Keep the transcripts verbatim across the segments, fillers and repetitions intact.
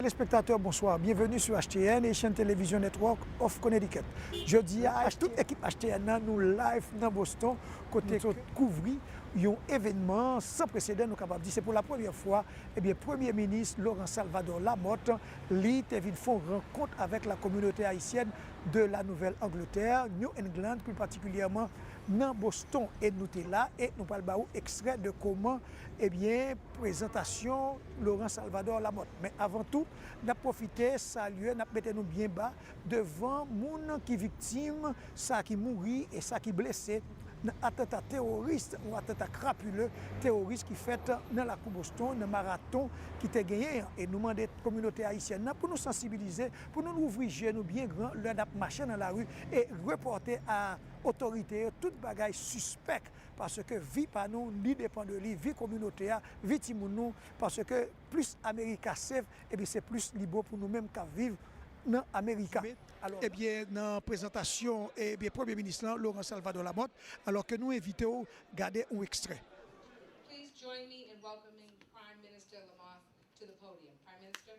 Telespectateurs, bonsoir. Bienvenue sur H T N, Haitian Television Network of Connecticut. Jodi a, tout ekip H T N nan, nou live nan Boston, kote nou sot kouvri yon evènman san presedan, nou kapab di se pou la premyè fwa, ebyen, Premye Minis Laurent Salvador Lamothe, li te vin fè yon rankont avèk la communauté haïtienne de la Nouvelle-Angleterre, New England, pli patikilyèman nan Boston. E nou te la, e nou pral ba ou ekstrè de kòman, ebyen, prezantasyon Laurent Salvador Lamothe. Men avan tou, n ap pwofite salye, n ap mete nou byen ba devan moun ki viktim, sa ki mouri e sa ki blese nan atanta teworis, yon atanta krapile teworis ki fèt nan lakou Boston, nan maraton ki te genyen an. E nou mande kominote ayisyèn nan pou nou sansibilize, pou nou louvri je nou byen gran lè n ap mache nan lari e repòte a otorite yo tout bagay sispèk, paske vi pa nou, li depann de li, vi kominote a, vi timoun nou, paske plis America safe, ebyen, se plis li bon pou nou menm k ap viv nan America. Alò, ebyen, nan prezantasyon, ebyen, Premye Minis lan, Laurent Salvador Lamothe, alò ke nou envite w gade yon ekstrè. Please join me in welcoming Prime Minister Lamothe to the podium. Prime Minister.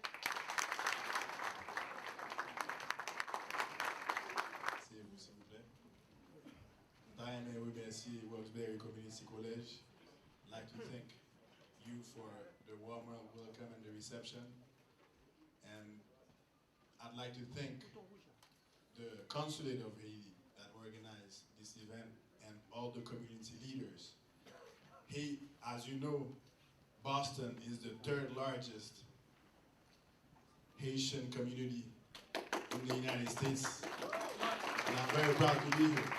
Asseyez-vous, s'il vous plaît. M ta renmen remèsye Roxbury Community College. Like to thank you for the warm welcome and the reception. And I'd like to thank the Consulate of Haiti that organized this event and all the community leaders. Hey, as you know, Boston is the third largest Haitian community in the United States. And I'm very proud to be here.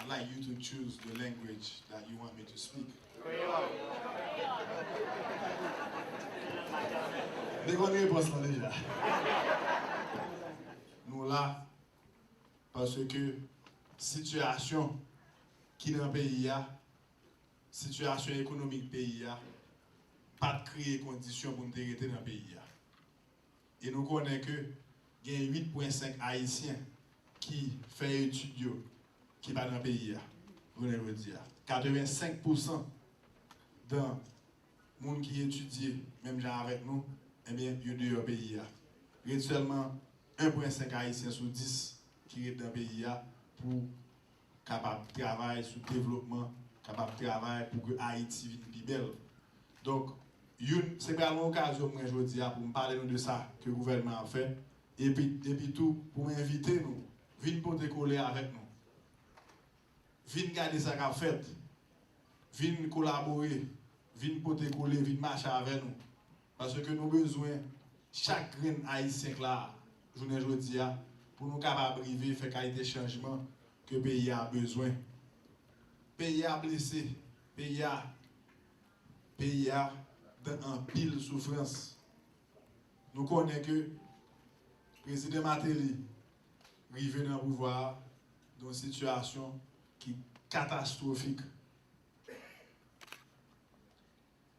I'd like you to choose the language that you want me to speak. M te konn repons lan deja. Nou la paske sitiyasyon ki nan peyi a, sitiyasyon ekonomik peyi a, pa t kreye kondisyon pou n te rete nan peyi a. E nou konnen ke gen uit pwen senk Ayisyen ki fè etid yo, ki pa nan peyi a, jounen jodi a. Katrevensenk pousan dan moun ki etidye menm jan avèk nou, ebyen, yo deyò peyi a. Ret sèlman en pwen senk Ayisyen sou dis ki ret nan peyi a pou kapab travay sou devlopman, kapab travay pou ke Ayiti vin pi bèl. Donk, youn, se pral yon okazyon mwen jodi a pou m pale nou de sa ke gouvènman an ap fè, epi, epi tou pou m envite nou vin pote kole avèk nou. Vin gade sa k ap fèt. Vin kolabore, vin pote kole, vin mache avè nou. Paske nou bezwen chak grenn Ayisyen k la, jounen jodi a, pou nou kapab rive fè kalite chanjman ke peyi a bezwen. Peyi a blese, peyi a, peyi a dan anpil soufrans. Nou konnen ke Prezidan Martelly rive nan pouvwa a dan yon sitiyasyon ki katastwofik.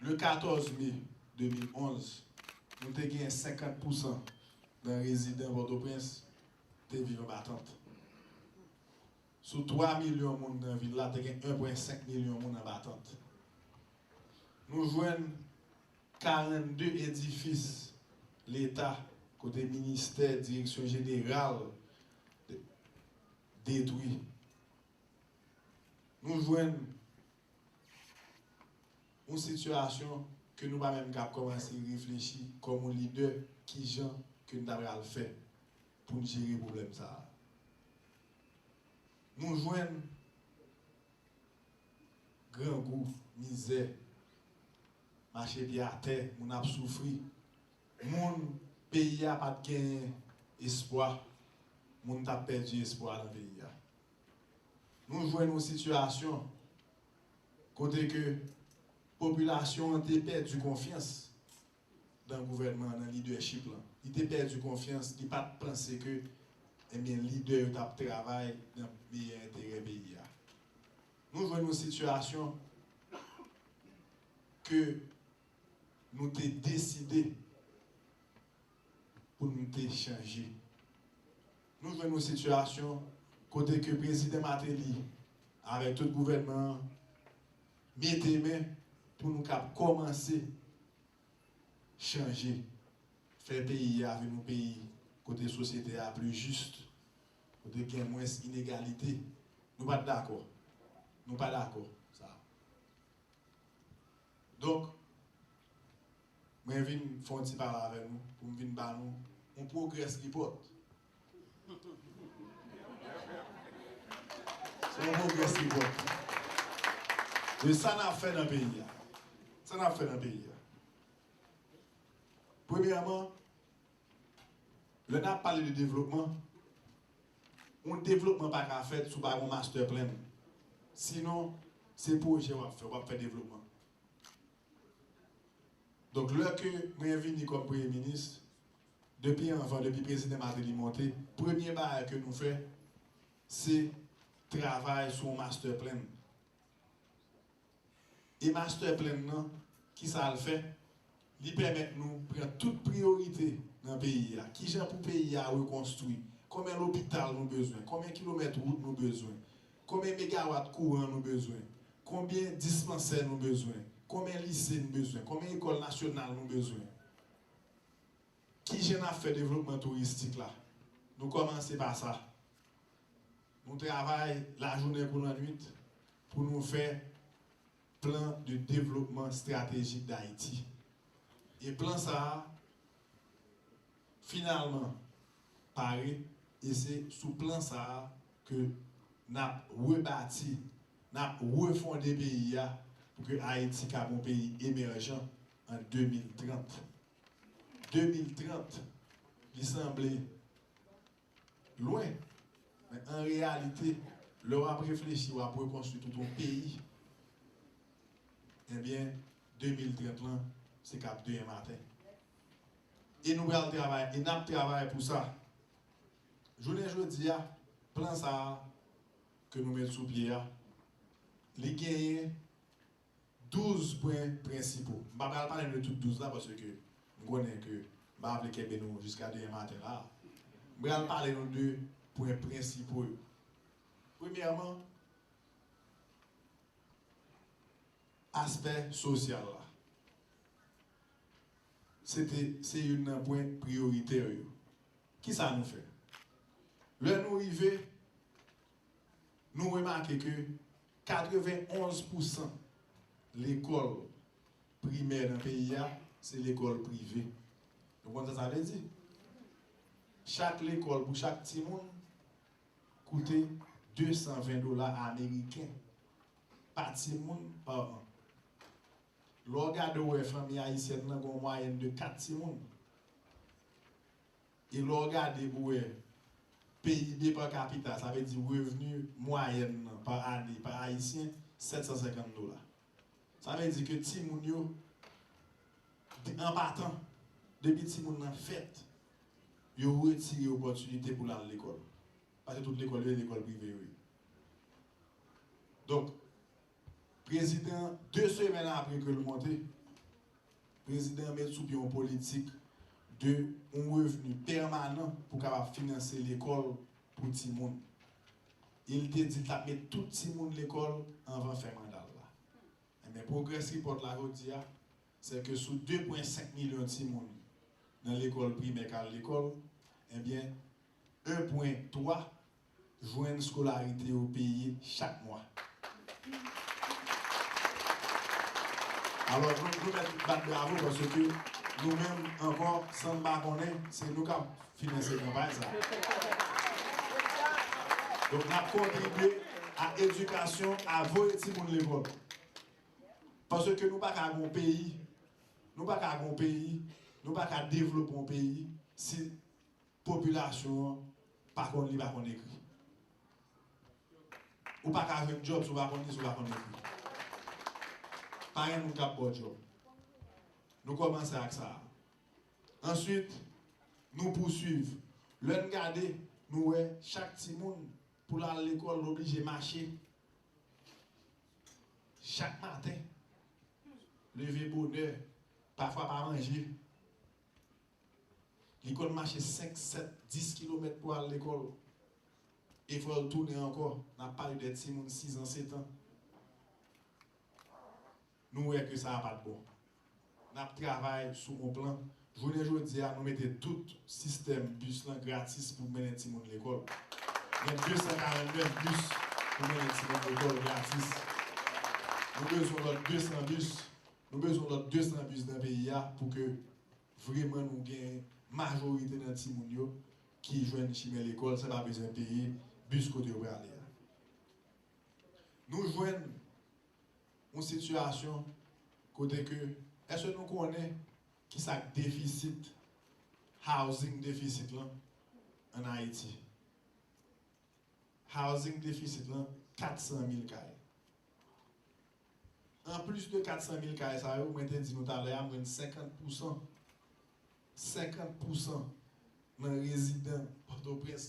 Le katòz me de mil onz, nou te gen senkant pousan nan rezidan Pòtoprens te viv anba tant. Sou twa milyon moun nan vil la, te gen en pwen senk milyon moun anba tant. Nou jwenn karannde edifis Leta, kote ministè, direksyon jeneral detwi. Nou jwenn yon sitiyasyon ke nou pa menm ka kòmanse reflechi kòm yon lidè, kijan ke n ta pral fè pou n jere pwoblèm sa a. Nou jwenn grangou, mizè, mache pye atè, moun ap soufri. Moun, peyi a pa t genyen espwa, moun t ap pèdi espwa nan peyi a. Nou jwenn yon sitiyasyon kote ke popilasyon an te pèdi konfyans nan gouvènman an, nan lidèchip lan. Li te pèdi konfyans, li pa t panse ke, ebyen, lidè yo t ap travay nan meyè enterè peyi a. Nou jwenn yon sitiyasyon ke nou te deside pou nou te chanje. Nou jwenn yon sitiyasyon kote ke Prezidan Martelly, avèk tout gouvènman an, mete men pou nou kab kòmanse chanje. fè peyi a vin yon peyi kote sosyete a pli jis, kote gen mwens inegalite. Nou pa t dakò. Nou pa dakò sa. Donk, mwen vin fè yon ti pale avè nou pou m vin ba nou yon progress report. Se yon progress report de sa n ap fè nan peyi a. Sa n ap fè nan peyi a. Premyèman, lè n ap pale de devlopman, yon devlopman pa ka fèt si w pa gen yon master plan. Sinon, se pwojè w ap fè, w ap fè devlopman. Donk, lè ke mwen vini kòm premye minis, depi anvan, depi prezidan Martelly monte, premye bagay ke nou fè, se travay sou yon master plan. E master plan nan, kisa l fè? Li pèmèt nou pran tout priyorite nan peyi a. Kijan pou peyi a rekonstwi? Konbyen lopital nou bezwen? Konbyen kilomèt wout nou bezwen? Konbyen megawat kouran nou bezwen? Konbyen dispansè nou bezwen? Konbyen lise nou bezwen? Konbyen lekòl nasyonal nou bezwen? Kijan n ap fè devlopman touristik la? Nou kòmanse pa sa. Nou travay lajounen kou lannwit pou nou fè plan de développement stratégique d'Haïti. E plan sa a, finalman, pare, e se sou plan sa a ke n ap rebati, n ap refonde peyi a pou ke Ayiti ka yon peyi emèjan an de mil trant. De mil trant, li sanble lwen, men an reyalite, lè w ap reflechi, w ap rekonstwi tout yon peyi, ebyen, de mil trant lan, se k ap demen maten. E nou pral travay, e n ap travay pou sa. Jounen jodi a, plan sa a ke nou met sou pye a, li genyen douz pwen prensipo. M pa pral pale nou de tout douz la, paske m konnen ke m pa vle kenbe nou jiska demen maten la. M pral pale nou de pwen prensipo yo. Premyèman, aspè sosyal la. Se te, se youn nan pwen priyoritè yo. Kisa nou fè? Lè nou rive, nou remake ke katrevenonz pousan lekòl primè nan peyi a, se lekòl prive. Nou konn sa sa vle di? Chak lekòl pou chak timoun koute de san ven dola ameriken pa timoun pa an. Lè w gade, w wè fanmi ayisyèn nan gen yon mwayèn de kat timoun. E lè w gade, w wè P I B pa capita, sa vle di revni mwayèn nan pa ane pa ayisyen, sèt san senkant dola. Sa vle di ke timoun yo, de-, an patan, depi timoun nan fèt, yo retire opòtinite pou l al lekòl. Paske tout lekòl yo, lekòl prive yo ye. Donk, prezidan, de semèn apre ke l monte, prezidan an met sou pye yon politik de yon revni pèmanan pou kapab finanse lekòl pou timoun. E l te di l t ap met tout timoun lekòl anvan fen manda l la. Ebyen, progrès report la jodi a, se ke sou de pwen senk milyon timoun nan lekòl primè k al lekòl, ebyen, en pwen twa jwenn skolarite yo peye chak mwa. Alò, nou, nou mèt bat bravo paske nou menm ankò, san n pa konnen, se nou k ap finanse kanpay sa. Donk, n ap kontribye a edikasyon, a voye timoun lekòl. Paske nou pa ka gen yon peyi, nou pa ka gen yon peyi, nou pa ka devlope yon peyi si popilasyon an pa konn li, pa konn ekri. Ou pa ka jwenn djòb si w pa konn li, si w pa konn ekri. Pa gen moun k ap ba w djòb. Nou kòmanse ak sa a. Answit, nou pouswiv. Lè n gade, nou wè chak timoun, pou l al lekòl, l oblije mache. Chak maten, leve bonè, pafwa pa manje. Li konn mache senk, sèt, dis kilomèt pou al lekòl. E fò l tounen ankò. N ap pale de timoun sizan, setan. Nou wè ke sa a pa t bon. N ap travay sou yon plan Jounen jodi a, nou mete tout sistèm bis lan gratis pou mennen timoun lekòl. Gen de san karannèf bis pou mennen timoun lekòl gratis. Nou bezwen lòt de san bis. Nou bezwen lòt de san bis nan peyi a pou ke vreman nou gen majorite nan timoun yo ki jwenn chimen lekòl san pa bezwen peye bis kote yo prale a. Nou jwenn yon sitiyasyon kote ke, èske nou konnen ki sa k defisit, housing defisit lan ann Ayiti? Housing defisit lan, kat san mil kay. Anplis de kat san mil kay sa yo, mwen te di nou talè a, mwen senkant pousan, senkant pousan nan rezidan Pòtoprens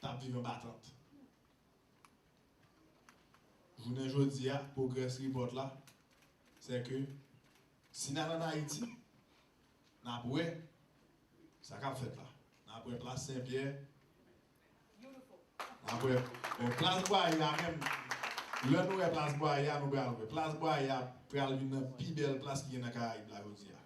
t ap viv anba tant. Jounen jodi a, Progress Report la, se ke si n al ann Ayiti, n ap wè sa k ap fèt la. N ap wè Plas Senpyè, n ap wè, bon, Plas Bwaye a menm, lè nou wè Plas Bwaye a, nou pral wè. Plas Bwaye a pral youn nan pi bèl plas ki gen nan Karayib la jodi a.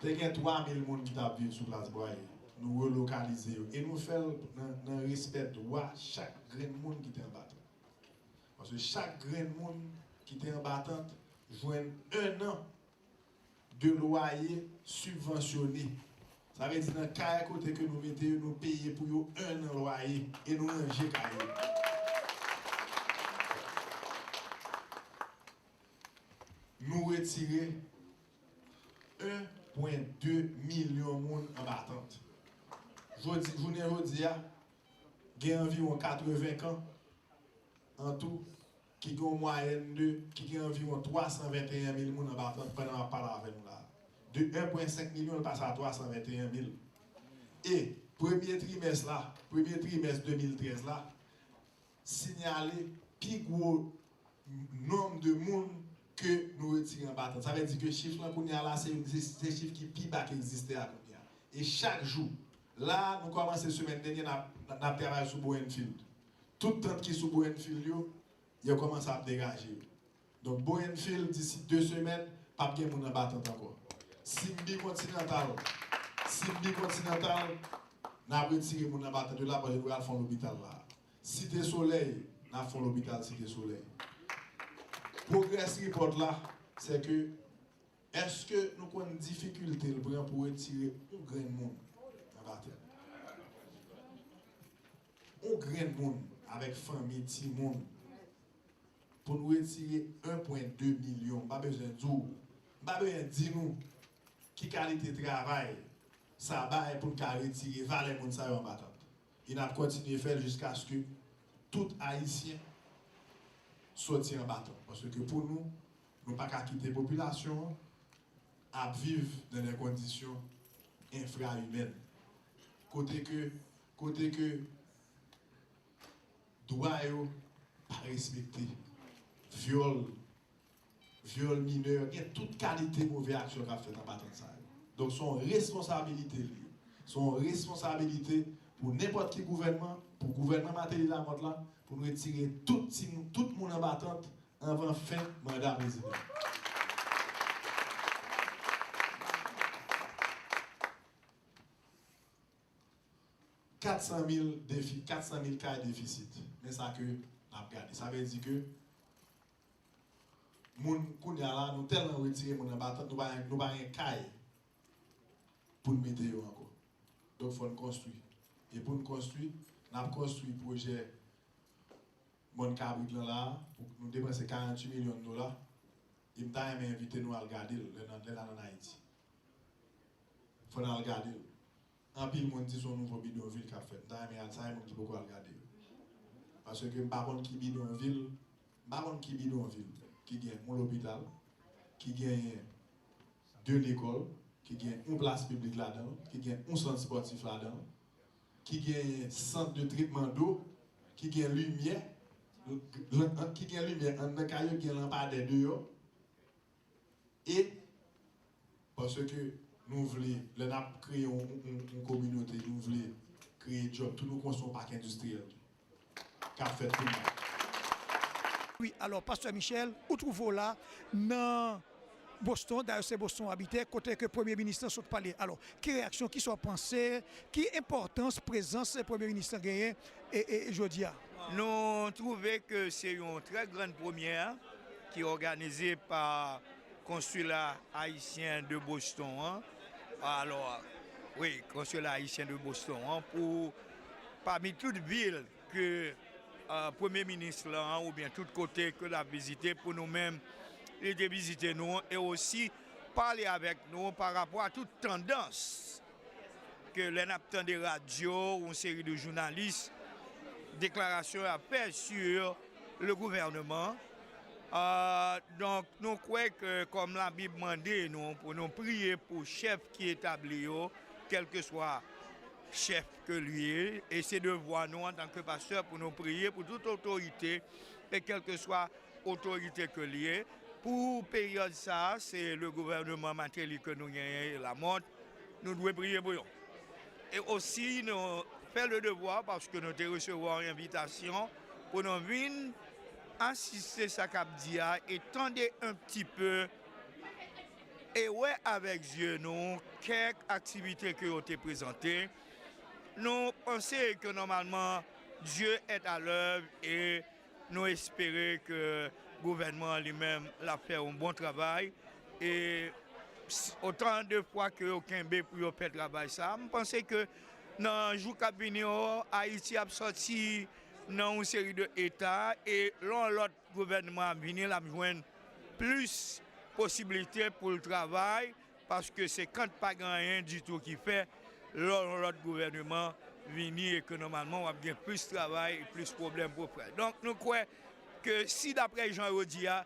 Te gen twa mil moun ki t ap viv sou Plas Bwaye. Nou relokalize yo. E nou fè l nan, nan respè dwa chak grenn moun ki te anba tant. Paske chak grenn moun ki te anba tant jwenn en an de lwaye sibvansyone. Sa vle di nan kay kote ke nou mete yo, nou peye pou yo en an lwaye e nou ranje kay yo. Nou retire en pwen de milyon moun anba tant. Jodi, jounen jodi a, gen anviwon katreven kan an tou, ki gen yon mwayèn de, ki gen anviwon twa san venteyen mil moun anba tant pandan m ap pale avè nou la. De en pwen senk milyon, l pase a twa san venteyen mil. E premye trimès la, premye trimès de mil trèz la, sinyale pi gwo nonb de moun ke nou retire anba tant. Sa vle di ke chif lan kounye a la, se, se, se chif ki pi ba ki egziste a kounye a. E chak jou, la, nou kòmanse semèn dènye, n ap, n ap travay sou Bowenfield. Tout tant ki sou Bowenfield yo, yo kòmanse ap degaje yo. Donk, Bowenfield, disi de semèn, p ap gen moun anba tant ankò. Simbi Kontinantal, Simbi Kontinantal, n ap retire moun anba tant yo la, paske nou pral fè yon lopital la. Site Solèy, n ap fè yon lopital Site Solèy. Progress Report la, se ke, èske nou konn difikilte l pran pou retire yon grenn moun anba tant? Yon grenn moun avèk fanmi, timoun, pou nou retire en pwen de milyon, m pa bezwen di w, m pa bezwen di nou ki kalite travay sa bay pou n ka retire valè moun sa yo anba tant. E n ap kontinye fè l jiskaske tout Ayisyen soti anba tant. Paske pou nou, nou pa ka kite popilasyon an ap viv nan de kondisyon enfra-imèn. Kote ke, kote ke dwa yo pa respekte. Vyòl, vyòl minè, gen tout kalite move aksyon k ap fèt anba tant sa yo. Donk, se yon responsabilite li ye. Se yon responsabilite pou nenpòt ki gouvènman, pou gouvènman Martelly Lamothe la, pou nou retire tout timoun, tout moun anba tant anvan fen manda prezidan. Kat san mil defi, kat san mil kay defisit. Men sa ke n ap gade. Sa vle di ke moun kounye a la, nou tèlman retire moun anba tant, nou pa, nou pa gen kay pou n mete yo ankò. Donk, fò n konstwi. E pou n konstwi, n ap konstwi pwojè Mòn Kabrit lan la, pou nou depanse karanntuit milyon dola. E m ta renmen envite nou al gade l lè n, lè n al ann Ayiti. Fò n al gade l. Anpil moun di se yon nouvo bidonvil k ap fèt. M ta renmen al, sa e moun ki poko al gade yo. Paske m pa konn ki bidonvil, m pa konn ki bidonvil ki gen yon lopital, ki genyen de lekòl, ki gen yon plas piblik ladan l, ki gen yon sant espòtif ladan l, ki genyen sant de tretman dlo, ki gen limyè, l-, l-, ki gen limyè anndan kay yo, ki gen lanpadè deyò. E paske nou vle, lè n ap kreye yon, yon, yon kominote, nou vle kreye djòb tou, nou konstwi yon pak endistriyèl tou k ap fèt tou. Wi, alò, Pastè Michel, ou twouve w la nan Boston, dayè se Boston w abite, kote ke Premye Minis lan sot pale. Alò, ki reyaksyon, kisa w panse, ki enpòtans prezans Premye Minis lan genyen e, e, jodi a? Nou twouve ke se yon trè grann premyè ki òganize pa Konsila Ayisyen de Boston an. Alò, wi, Konsila Ayisyen de Boston an, pou pami tout vil ke, euh, Premye Minis lan, oubyen tout kote ke l ap vizite, pou nou menm, li te vizite nou e osi pale avèk nou pa rapò a tout tandans ke lè n ap tande radyo, yon seri de jounalis, deklarasyon y ap fè sur le gouvernement. Euh, donk, nou kwè ke kòm Labib mande nou pou nou priye pou chèf ki etabli yo, kèlkeswa chèf ke li ye, e se devwa nou antanke pastè pou nou priye pou tout otorite, e kèlkeswa otorite ke li ye. Pou peryòd sa a, se le gouvènman Martelly ke nou genyen e Lamothe, nou dwe priye pou yo. E osi, nou fè le devwa paske nou te resevwa yon envitasyon pou nou vin asiste sa k ap di a e tande un petit peu e wè avèk zye nou kèk aktivite ke yo te prezante. Nou panse ke nòmalman Dieu est à l'œuvre e nou espere ke gouvènman an li menm l ap fè yon bon travay. E s- otan de fwa ke yo kenbe pou yo fè travay sa, m panse ke nan jou k ap vini yo, Ayiti ap sòti nan yon seri de eta e lè yon lòt gouvènman ap vini, l ap jwenn plis posiblite pou l travay, paske se kan pa gen anyen ditou ki fè lè yon lòt gouvènman vini e ke nòmalman w ap gen plis travay e plis pwoblèm pou fè. Donk, nou kwè ke si daprè jan yo di a,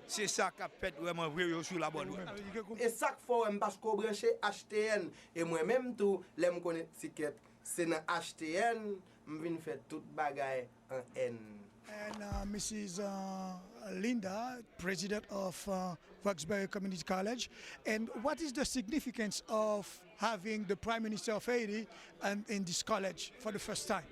se sa k ap fèt vrèman vre, yo sou labòn wout. E sa k fè w wè m pa sko branche H T N. E mwen menm tou, lè m konnen tikèt, se nan H T N m vin fè tout bagay an N. And uh, Missus Uh, Linda, president of uh, Roxbury Community College. And what is the significance of having the Prime Minister of Haiti and in this college for the first time?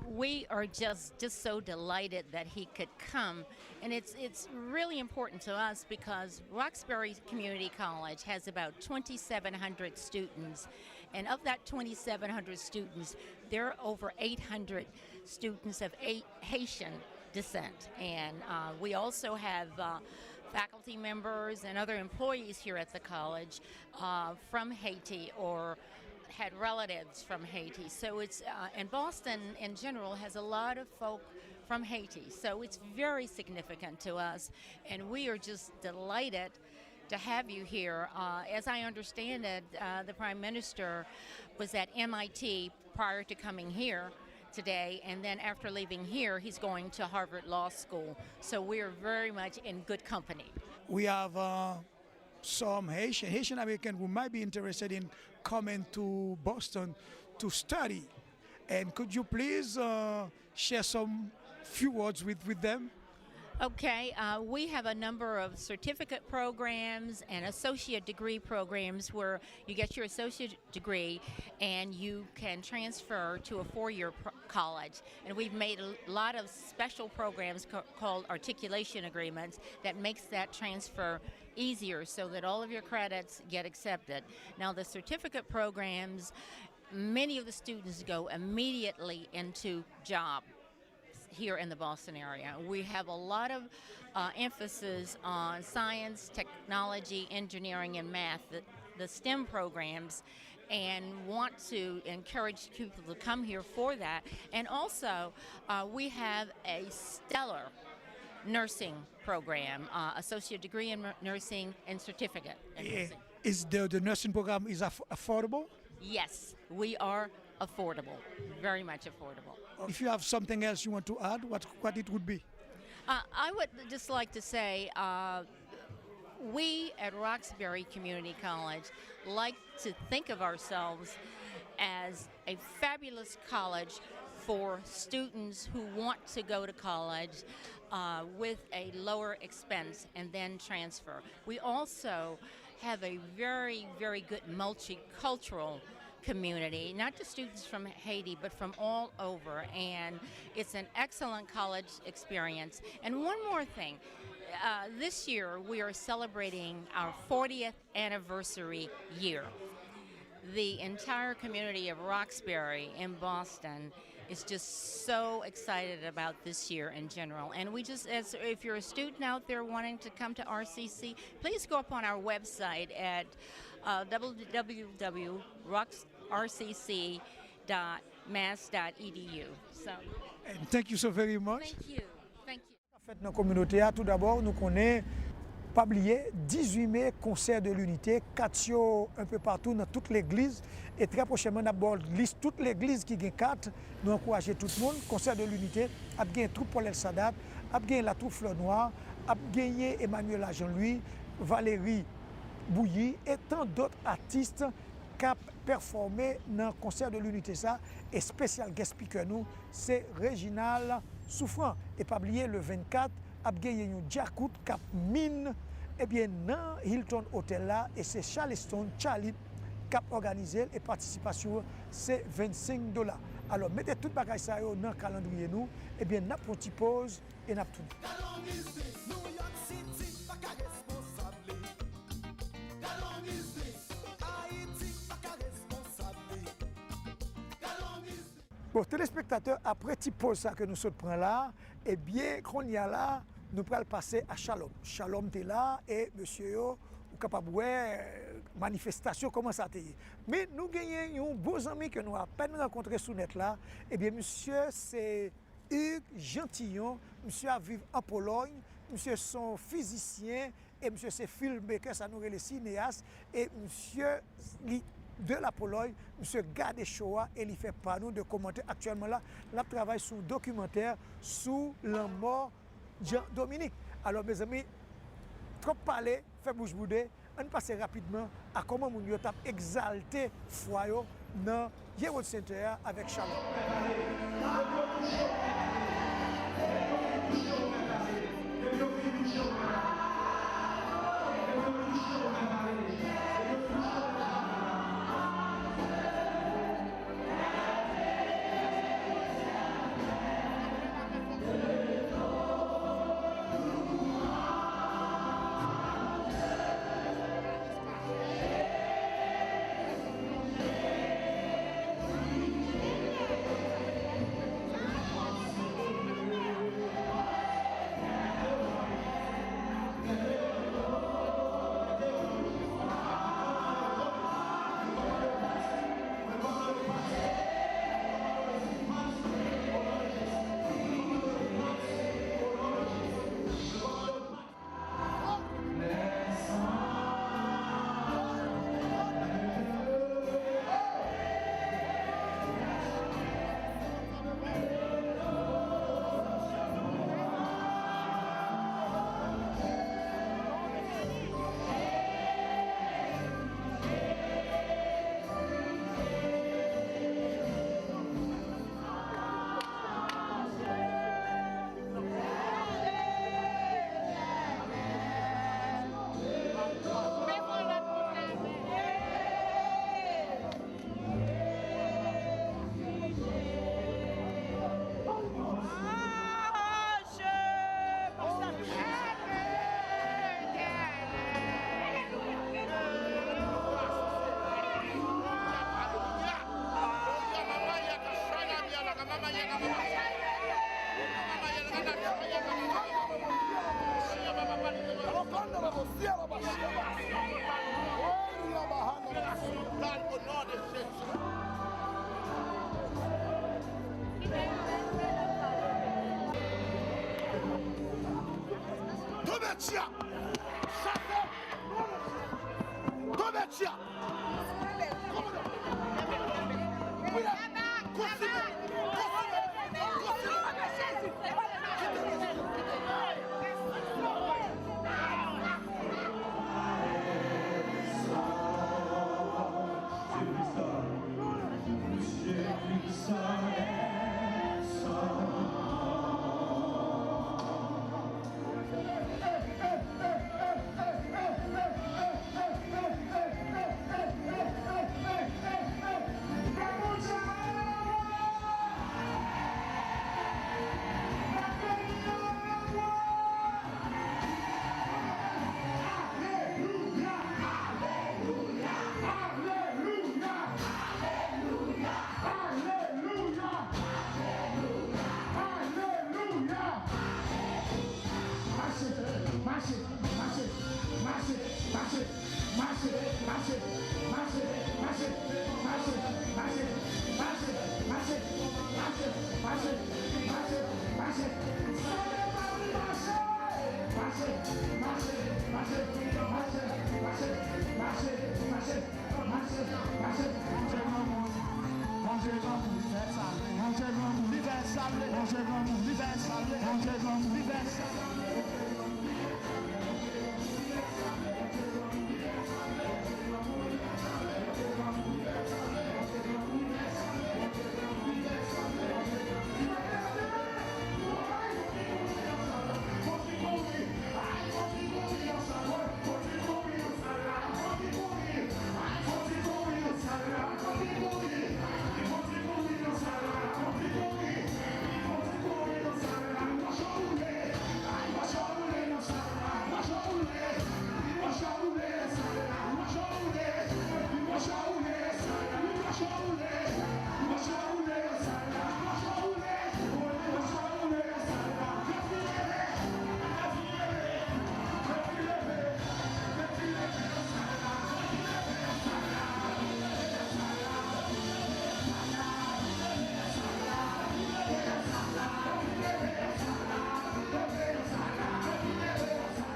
We are just just so delighted that he could come, and it's it's really important to us because Roxbury Community College has about twenty-seven hundred students, and of that twenty-seven hundred students, there are over eight hundred students of eight Haitian descent, and uh, we also have uh, faculty members and other employees here at the college uh, from Haiti or had relatives from Haiti. So it's uh, and Boston in general has a lot of folk from Haiti. So it's very significant to us, and we are just delighted to have you here. Uh, as I understand it, uh, the Prime Minister was at M I T prior to coming here today, and then after leaving here, he's going to Harvard Law School. So we're very much in good company. We have uh, some Haitian, Haitian American who might be interested in coming to Boston to study. And could you please uh, share some few words with, with them? Okay, uh, we have a number of certificate programs and associate degree programs where you get your associate degree and you can transfer to a four-year pro- college. And we've made a lot of special programs co- called articulation agreements that makes that transfer easier so that all of your credits get accepted. Now, the certificate programs, many of the students go immediately into job here in the Boston area. We have a lot of uh, emphasis on science, technology, engineering, and math, the, the STEM programs, and want to encourage people to come here for that. And also, uh, we have a stellar nursing program, uh, associate degree in nursing and certificate in nursing. Is the, the nursing program is aff- affordable? Yes, we are affordable, very much affordable. If you have something else you want to add, what, what it would be? Uh, I would just like to say uh, we at Roxbury Community College like to think of ourselves as a fabulous college for students who want to go to college uh, with a lower expense and then transfer. We also have a very, very good multicultural community, not just students from Haiti, but from all over. And it's an excellent college experience. And one more thing, uh, this year we are celebrating our fortieth anniversary year. The entire community of Roxbury in Boston is just so excited about this year in general. And we just, as if you're a student out there wanting to come to R C C, please go up on our website at uh, www.roxrcc.mass.edu. So, And thank you so very much. Thank you. Thank you. Sa fèt nan kominote a, toudabò, nou konnen, pa bliye, dizuit me, Concert de l'Unité, kat yo enpe patou nan tout legliz. E trè pwochènman, n ap ba w lis tout legliz ki gen kat. Nou ankouraje tout moun. Concert de l'Unité ap gen twoup Paul Elsadat, ap gen latwoup Flè Nwa, ap genyen Emmanuela Jean Louis, Valérie Bouilly e tan dòt atis k ap pèfòme nan Concert de l'Unité sa. Espesyal guest speaker nou se Reginald Souffrant. E pa bliye, le vennkat, ap genyen yon djakout k ap min, ebyen, nan Hilton Hotel la, e se Charleston Charlie k ap òganize l, e patisipasyon an se vennsenk dola. Alò, mete tout bagay sa yo nan kalandriye nou, ebyen, n ap pran ti poz e n ap tounen. Gade yon biznis, New York City pa ka responsab li. Gade yon biznis, Ayiti pa ka responsab li. Gade yon biznis. Bon, telespektatè, apre ti poz sa ke nou sot pran la, ebyen, kounye a la, nou pral pase a Shalom. Shalom te la, e mesye yo, ou kapab wè, manifestasyon kòman sa te ye. Men nou genyen yon bon zanmi ke nou apèn rankontre sou nèt la. Ebyen, misye se Hugues Jean Tillon, misye ap viv an Polòy, misye se yon fizisyen e misye se filmmaker, sa nou rele sineyas, e misye, li de la Polòy, misye gade show a e li fè pa nou de kòmantè. Aktyèlman la, l ap travay sou dokimantè sou lanmò Jean Dominique. Alò, mezanmi, twòp pale fè bouch boude. Ann pase rapidman a kòman moun yo t ap egzalte fwa yo nan Yewood Center a avèk Shalom. Tonbe tya! Chase! Tonbe tya!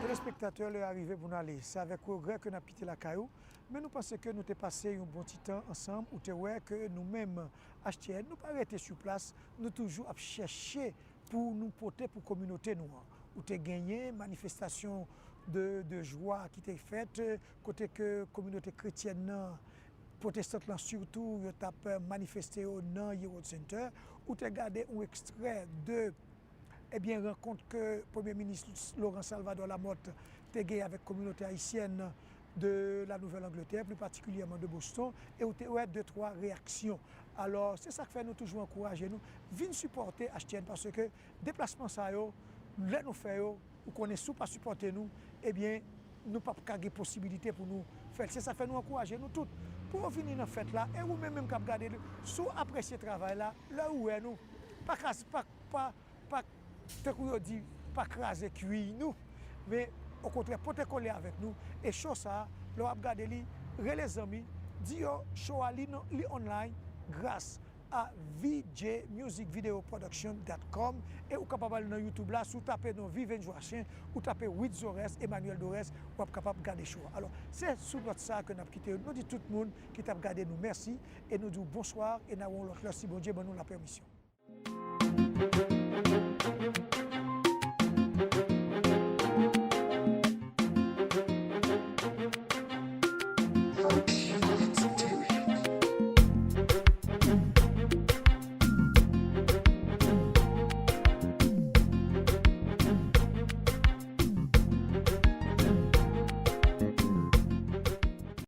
Telespektatè, lè a rive pou n ale. Se avèk regrè ke n ap kite lakay ou, men nou panse ke nou te pase yon bon ti tan ansanm, ou te wè ke nou menm, H T N, nou pa rete sou plas, nou toujou ap chèche pou nou pote pou kominote nou an. Ou te genyen manifestasyon de, de jwa ki te fèt, kote ke kominote kretyèn nan, pwotestant lan sitou, yo t ap manifeste yo nan Yearwood Center. Ou te gade yon ekstrè de, ebyen, rankont ke Premye Minis Laurent Salvador Lamothe te gen avèk kominote ayisyèn de la Nouvèl Angletè, pli patikilyèman de Boston, e ou te wè de twa reyaksyon. Alò, se sa k fè nou toujou ankouraje nou, vin sipòte H T N, paske deplasman sa yo, lè nou fè yo, ou konnen si w pa sipòte nou, ebyen, nou p ap ka gen posibilite pou nou fè l. Se sa k fè nou ankouraje nou tout pou w vini nan fèt la, e ou menm menm k ap gade, si w apresye travay la, lè ou wè nou, pa kras-, pa, pa, pa, tankou yo di, pa kraze kwi nou, men okontrè, pote kole avèk nou, e show sa a, lè w ap gade li, rele zanmi, di yo show a li nan, li online, gras a V J Music Video Production dot com, e ou kapab al nan YouTube la, si w tape non Viven Joachin, ou tape Wid Zores, Emmanuel Dorès, w ap kapab gade show a. Alò, se sou nòt sa a ke n ap kite yo. Nou di tout moun ki t ap gade nou mèsi, e nou di w bonswa, e n a wè yon lòt lè si Bondye ban nou lapèmisyon.